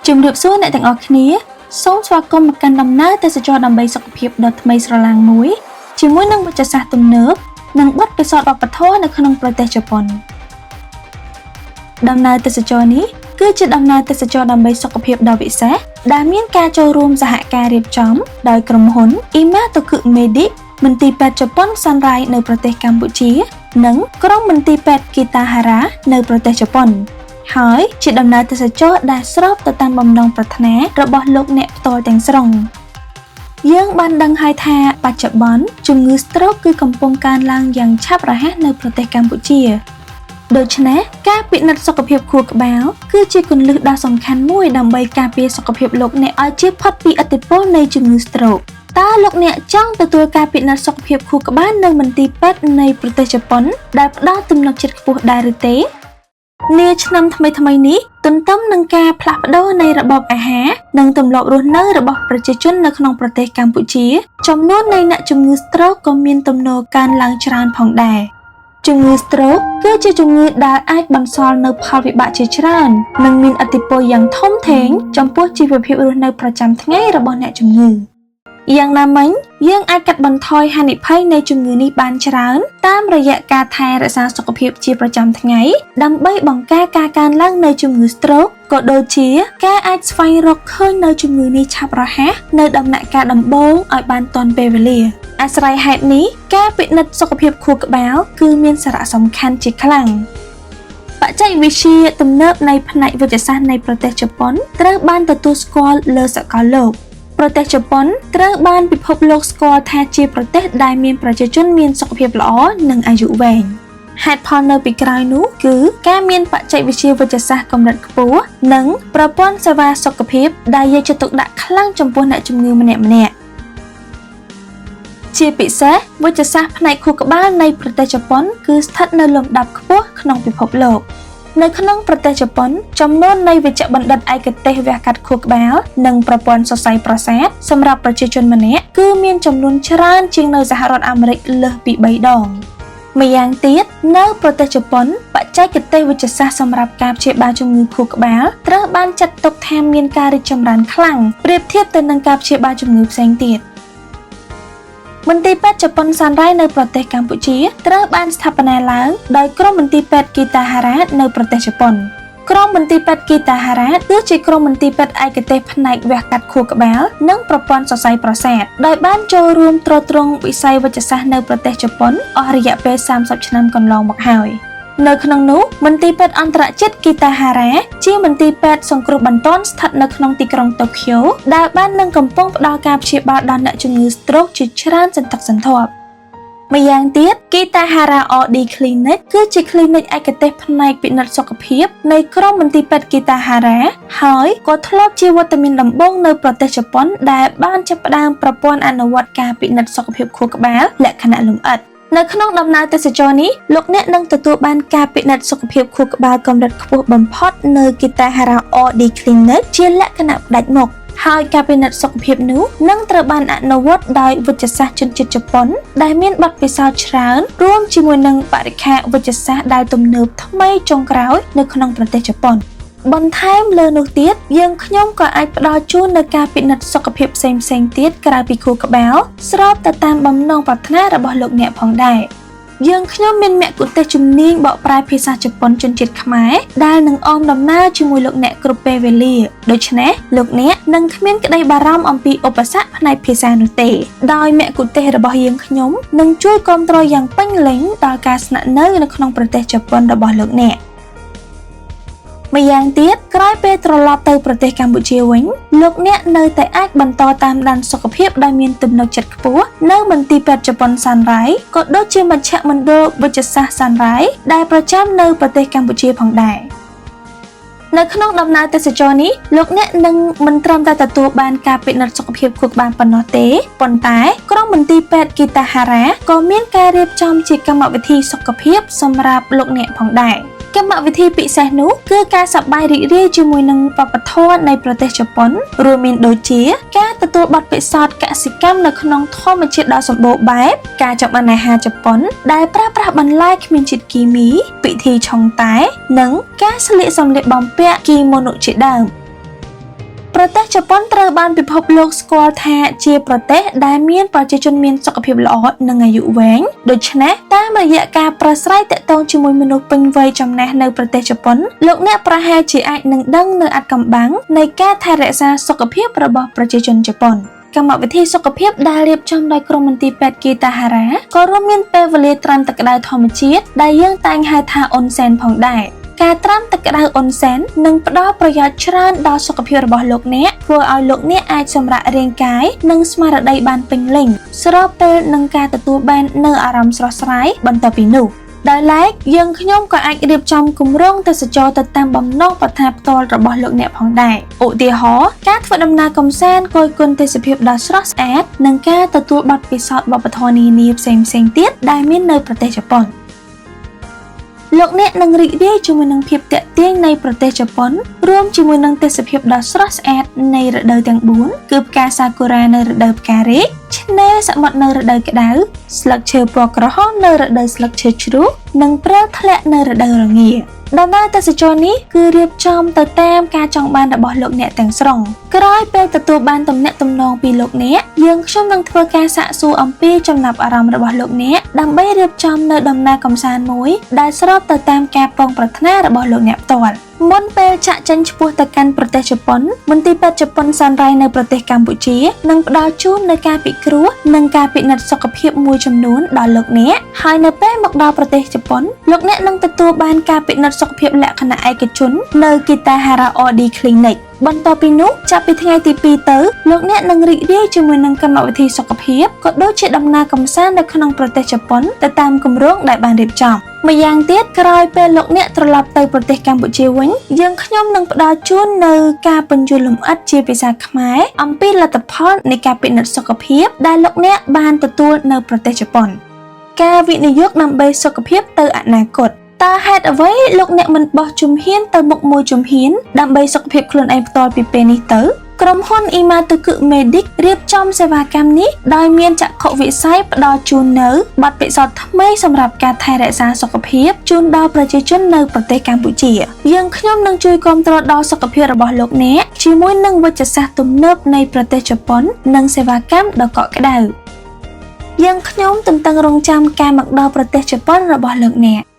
ជំរាបសួរអ្នកទាំងអស់គ្នាសូមស្វាគមន៍មកកាន់ដំណើរទេសចរដើម្បីសុខភាពដ៏ថ្មីស្រឡាងមួយជាមួយនឹងវិទ្យាសាស្ត្រទំនើបនិងបទពិសោធន៍វប្បធម៌នៅក្នុងប្រទេសជប៉ុនដំណើរទេសចរនេះគឺជាដំណើរទេសចរដើម្បីសុខភាពដ៏វិសេសដែលមានការចូលរួមសហការរៀបចំដោយក្រុមហ៊ុន Imatoku Medic មន្ទីរពេទ្យជប៉ុន Sunrise នៅប្រទេសកម្ពុជា និងក្រុមមន្ទីរពេទ្យ Kitahara នៅប្រទេសជប៉ុន ហើយជាដំណើរទេសចរដែលស្របទៅតាមបំណងប្រាថ្នារបស់លោកអ្នកផ្ទាល់ទាំងស្រុងយើងបានដឹងហើយថាបច្ចុប្បន្នជំងឺ stroke គឺកំពុងកើនឡើងយ៉ាងឆាប់រហ័សនៅប្រទេសកម្ពុជាដូច្នេះការពិនិត្យសុខភាពខួរក្បាលគឺជាគន្លឹះដ៏សំខាន់មួយដើម្បីការពារសុខភាពលោកអ្នកឲ្យជៀសផុតពីឥទ្ធិពលនៃជំងឺ stroke តើលោកអ្នកចង់ទទួលការពិនិត្យសុខភាពខួរក្បាលនៅមន្ទីរពេទ្យនៃប្រទេសជប៉ុនដែលផ្ដល់ទំនុកចិត្តខ្ពស់ដែរឬទេ នាឆ្នាំថ្មីៗនេះទន្ទឹមនឹងការផ្លាស់ប្ដូរនៃរបបអាហារនិងទម្លាប់រស់នៅរបស់ប្រជាជននៅក្នុងប្រទេសកម្ពុជាចំនួននៃអ្នកជំងឺ stroke ក៏មានទំនោរកើនឡើងច្រើនផងដែរជំងឺ stroke គឺជាជំងឺដែលអាចបន្សល់នូវផលវិបាកជាច្រើននិងមានឥទ្ធិពលយ៉ាងធំធេងចំពោះជីវភាពរស់នៅប្រចាំថ្ងៃរបស់អ្នកជំងឺយ៉ាងណាមិញយើងអាចកាត់បន្ថយហានិភ័យនៃជំងឺនេះបានច្រើនតាមរយៈការថែរក្សាសុខភាពជាប្រចាំថ្ងៃដើម្បីបង្ការការកើនឡើងនៃជំងឺ stroke ក៏ដូចជាការអាចស្វែងរកឃើញនៅជំងឺនេះឆាប់រហ័សនៅដំណាក់កាលដំបូងឲ្យបានទាន់ពេលវេលាអាស្រ័យហេតុនេះការពិនិត្យសុខភាពខួរក្បាលគឺមានសារៈសំខាន់ជាខ្លាំងបច្ចេកវិទ្យាទំនើបនៃផ្នែកវិទ្យាសាស្ត្រនៃប្រទេសជប៉ុនត្រូវបានទទួលស្គាល់លើសកលលោកប្រទេសជប៉ុនត្រូវបានពិភពលោកស្គាល់ថាជាប្រទេសដែលមានប្រជាជនមានសុខភាពល្អនិងអាយុវែងហេតុផលនៅពីក្រោយនោះគឺការមានបច្ចេកវិទ្យាវិទ្យាសាស្ត្រកម្រិតខ្ពស់និងប្រព័ន្ធសេវាសុខភាពដែលយកចិត្តទុកដាក់ខ្លាំងចំពោះអ្នកជំងឺម្នាក់ៗជាពិសេសវិទ្យាសាស្ត្រផ្នែកខួរក្បាលនៃប្រទេសជប៉ុនគឺស្ថិតនៅលំដាប់ខ្ពស់ក្នុងពិភពលោកនៅក្នុងប្រទេសជប៉ុនចំនួននៃវេជ្ជបណ្ឌិតឯកទេសវះកាត់ខួរក្បាលនិងប្រព័ន្ធសរសៃប្រសាទសម្រាប់ប្រជាជនម្នាក់គឺមានចំនួនច្រើនជាងនៅសហរដ្ឋអាមេរិកលើសពី3ដងម្យ៉ាងទៀតនៅប្រទេសជប៉ុនបច្ចេកទេសវិទ្យាសាស្ត្រសម្រាប់ការព្យាបាលជំងឺខួរក្បាលត្រូវបានចាត់ទុកថាមានការរីកចម្រើនខ្លាំងប្រៀបធៀបទៅនឹងការព្យាបាលជំងឺផ្សេងទៀតមន្ទីរពេទ្យជប៉ុន Sunrise នៅប្រទេសកម្ពុជាត្រូវបានស្ថាបនាឡើងដោយក្រុមមន្ទីរពេទ្យ Kitahara នៅប្រទេសជប៉ុនក្រុមមន្ទីរពេទ្យ Kitahara គឺជាក្រុមមន្ទីរពេទ្យឯកទេសផ្នែកវះកាត់ខួរក្បាលនិងប្រព័ន្ធសរសៃប្រសាទដោយបានចូលរួមទ្រទ្រង់វិស័យវេជ្ជសាស្ត្រនៅប្រទេសជប៉ុនអស់រយៈពេល30ឆ្នាំកន្លងមកហើយនៅក្នុងនោះមន្ទីរពេទ្យអន្តរជាតិ Kitahara ជាមន្ទីរពេទ្យសង្គ្រោះបន្ទាន់ស្ថិតនៅក្នុងទីក្រុងតូក្យូដែលបាននឹងកំពុងផ្ដល់ការព្យាបាលដល់អ្នកជំងឺ stroke ជាច្រើនសន្ធឹកសន្ធាប់ម្យ៉ាងទៀត Kitahara RD Clinic គឺជា clinic ឯកទេសផ្នែកពិនិត្យសុខភាពនៃក្រុមមន្ទីរពេទ្យ Kitahara ហើយក៏ធ្លាប់ជាវត្តមានដំបូងនៅប្រទេសជប៉ុនដែលបានចាប់ផ្ដើមប្រព័ន្ធអនុវត្តការពិនិត្យសុខភាពខួរក្បាលលក្ខណៈលម្អិតនៅក្នុងដំណើរទេសចរនេះលោកអ្នកនឹងទទួលបានការពិនិត្យសុខភាពខួរក្បាលកម្រិតខ្ពស់បំផុតនៅ Kitahara RD Clinic ជាលក្ខណៈផ្ដាច់មុខហើយការពិនិត្យសុខភាពនោះនឹងត្រូវបានអនុវត្តដោយវិទ្យាសាស្ត្រជនជាតិជប៉ុនដែលមានបទពិសោធន៍ច្រើនរួមជាមួយនឹងបរិក្ខារវិទ្យាសាស្ត្រដែលទំនើបថ្មីចុងក្រោយនៅក្នុងប្រទេសជប៉ុនបន្ថែមលើនោះទៀតយើងខ្ញុំក៏អាចផ្ដល់ជូននូវការពិនិត្យសុខភាពផ្សេងៗទៀតក្រៅពីខួរក្បាលស្របទៅតាមបំណងប្រាថ្នារបស់លោកអ្នកផងដែរយើងខ្ញុំមានមគ្គុទ្ទេសក៍ជំនាញបកប្រែភាសាជប៉ុនជនជាតិខ្មែរដែលនឹងអមដំណើរជាមួយលោកអ្នកគ្រប់ពេលវេលាដូច្នេះលោកអ្នកនឹងគ្មានក្តីបារម្ភអំពីឧបសគ្គផ្នែកភាសានោះទេដោយមគ្គុទ្ទេសក៍របស់យើងខ្ញុំនឹងជួយគាំទ្រយ៉ាងពេញលេញដល់ការស្នាក់នៅនៅក្នុងប្រទេសជប៉ុនរបស់លោកអ្នកម្យ៉ាងទៀតក្រោយពេលត្រឡប់ទៅប្រទេសកម្ពុជាវិញលោកអ្នកនៅតែអាចបន្តតាមដានសុខភាពដោយមានទំនុកចិត្តខ្ពស់នៅមន្ទីរពេទ្យជប៉ុន Sunrise ក៏ដូចជាមជ្ឈមណ្ឌលវិទ្យាសាស្ត្រ Sunrise ដែលប្រចាំនៅប្រទេសកម្ពុជាផងដែរនៅក្នុងដំណើរទេសចរនេះលោកអ្នកនឹងមិនត្រឹមតែទទួលបានការពិនិត្យសុខភាពខួរក្បាលប៉ុណ្ណោះទេប៉ុន្តែក្រុមមន្ទីរពេទ្យ Kitahara ក៏មានការរៀបចំជាកម្មវិធីសុខភាពសម្រាប់លោកអ្នកផងដែរកម្មវិធីពិសេសនោះគឺការសប្បាយរីករាយជាមួយនឹងវប្បធម៌នៃប្រទេសជប៉ុនរួមមានដូចជាការទទួលបទពិសោធន៍កសិកម្មនៅក្នុងធម្មជាតិដ៏សម្បូរបែបការចម្អិនអាហារជប៉ុនដែលប្រើប្រាស់បន្លែគ្មានជាតិគីមីពិធីឆុងតែនិងការស្លៀកសម្លៀកបំពាក់គីម៉ូណូជាដើម។ ប្រទេសជប៉ុនត្រូវបានពិភពលោកស្គាល់ថាជាប្រទេសដែលមានប្រជាជនមានសុខភាពល្អនិងអាយុវែងដូច្នេះតាមរយៈការប្រស្រ័យទាក់ទងជាមួយមនុស្សពេញវ័យចំណាស់នៅប្រទេសជប៉ុនលោកអ្នកប្រហែលជាអាចនឹងដឹងនៅអាថ៌កំបាំងនៃការថែរក្សាសុខភាពរបស់ប្រជាជនជប៉ុនកម្មវិធីសុខភាពដែលរៀបចំដោយក្រុមមន្ទីរពេទ្យគីតាហារ៉ាក៏រួមមានពេលវេលាត្រាំទឹកក្តៅធម្មជាតិដែលយើងតែងហៅថាអុនសែនផងដែរការត្រាំទឹកក្តៅអុនសែននឹងផ្ដល់ប្រយោជន៍ច្រើនដល់សុខភាពរបស់លោកអ្នកធ្វើឲ្យលោកអ្នកអាចសម្រាករាងកាយនិងស្មារតីបានពេញលេញស្របពេលនឹងការទទួលបាននូវអារម្មណ៍ស្រស់ស្រាយបន្ទាប់ពីនោះដោយឡែកយើងខ្ញុំក៏អាចរៀបចំគម្រោងទេសចរទៅតាមបំណងប្រាថ្នាផ្ទាល់របស់លោកអ្នកផងដែរឧទាហរណ៍ការធ្វើដំណើរកម្សាន្តគយគន់ទេសភាពដ៏ស្រស់ស្អាតនិងការទទួលបទពិសោធន៍វប្បធម៌នានាផ្សេងៗទៀតដែលមាននៅប្រទេសជប៉ុនលោកអ្នកនឹងរីករាយជាមួយនឹងភាពទាក់ទាញនៃប្រទេសជប៉ុនរួមជាមួយនឹងទេសភាពដ៏ស្រស់ស្អាតនៃរដូវទាំង4គឺផ្កាសាគូរ៉ានៅរដូវផ្ការីកឆ្នេរសមុទ្រនៅរដូវក្តៅស្លឹកឈើពណ៌ក្រហមនៅរដូវស្លឹកឈើជ្រុះនិងព្រាលធ្លាក់នៅរដូវរងាដំណើរទេសចរនេះគឺរៀបចំទៅតាមការចង់បានរបស់លោកអ្នកទាំងស្រុងក្រោយពេលទទួលបានទំនាក់ទំនងពីលោកអ្នកយើងខ្ញុំនឹងធ្វើការសាកសួរអំពីចំណាប់អារម្មណ៍របស់លោកអ្នកដើម្បីរៀបចំនៅដំណើរកម្សាន្តមួយដែលស្របទៅតាមការប៉ងប្រាថ្នារបស់លោកអ្នកផ្ទាល់មុនពេលចាក់ចេញឆ្ពោះទៅកាន់ប្រទេសជប៉ុនមន្ទីរពេទ្យជប៉ុនសានរៃនៅប្រទេសកម្ពុជានឹងផ្ដល់ជូននូវការពិគ្រោះនិងការពិនិត្យសុខភាពមួយចំនួនដល់លោកអ្នកហើយនៅពេលមកដល់ប្រទេសជប៉ុនលោកអ្នកនឹងទទួលបានការពិនិត្យសុខភាពលក្ខណៈឯកជននៅ Kitahara OD Clinic បន្ទាប់ពីនោះចាប់ពីថ្ងៃទី2ទៅលោកអ្នកនឹងរីករាយជាមួយនឹងកម្មវិធីសុខភាពក៏ដូចជាដំណើរកម្សាន្តនៅក្នុងប្រទេសជប៉ុនទៅតាមគម្រោងដែលបានរៀបចំម្យ៉ាងទៀតក្រោយពេលលោកអ្នកត្រឡប់ទៅប្រទេសកម្ពុជាវិញយើងខ្ញុំនឹងផ្ដល់ជូននៅការពន្យល់លម្អិតជាភាសាខ្មែរអំពីលទ្ធផលនៃការពិនិត្យសុខភាពដែលលោកអ្នកបានទទួលនៅប្រទេសជប៉ុនការវិនិយោគដើម្បីសុខភាពទៅអនាគតតើហេតុអ្វីលោកអ្នកមិនបោះជំហានទៅមុខមួយជំហានដើម្បីសុខភាពខ្លួនឯងផ្ទាល់ពីពេលនេះទៅក្រុមហ៊ុន Imatuku Medic រៀបចំសេវាកម្មនេះដោយមានចក្ខុវិស័យផ្ដល់ជូននៅបទពិសោធន៍ថ្មីសម្រាប់ការថែរក្សាសុខភាពជូនដល់ប្រជាជននៅប្រទេសកម្ពុជាយើងខ្ញុំនឹងជួយគាំទ្រដល់សុខភាពរបស់លោកអ្នកជាមួយនឹងវិជ្ជសាស្ត្រទំនើបនៃប្រទេសជប៉ុននិងសេវាកម្មដ៏កក់ក្ដៅយើងខ្ញុំទន្ទឹងរង់ចាំការមកដល់ប្រទេសជប៉ុនរបស់លោកអ្នក។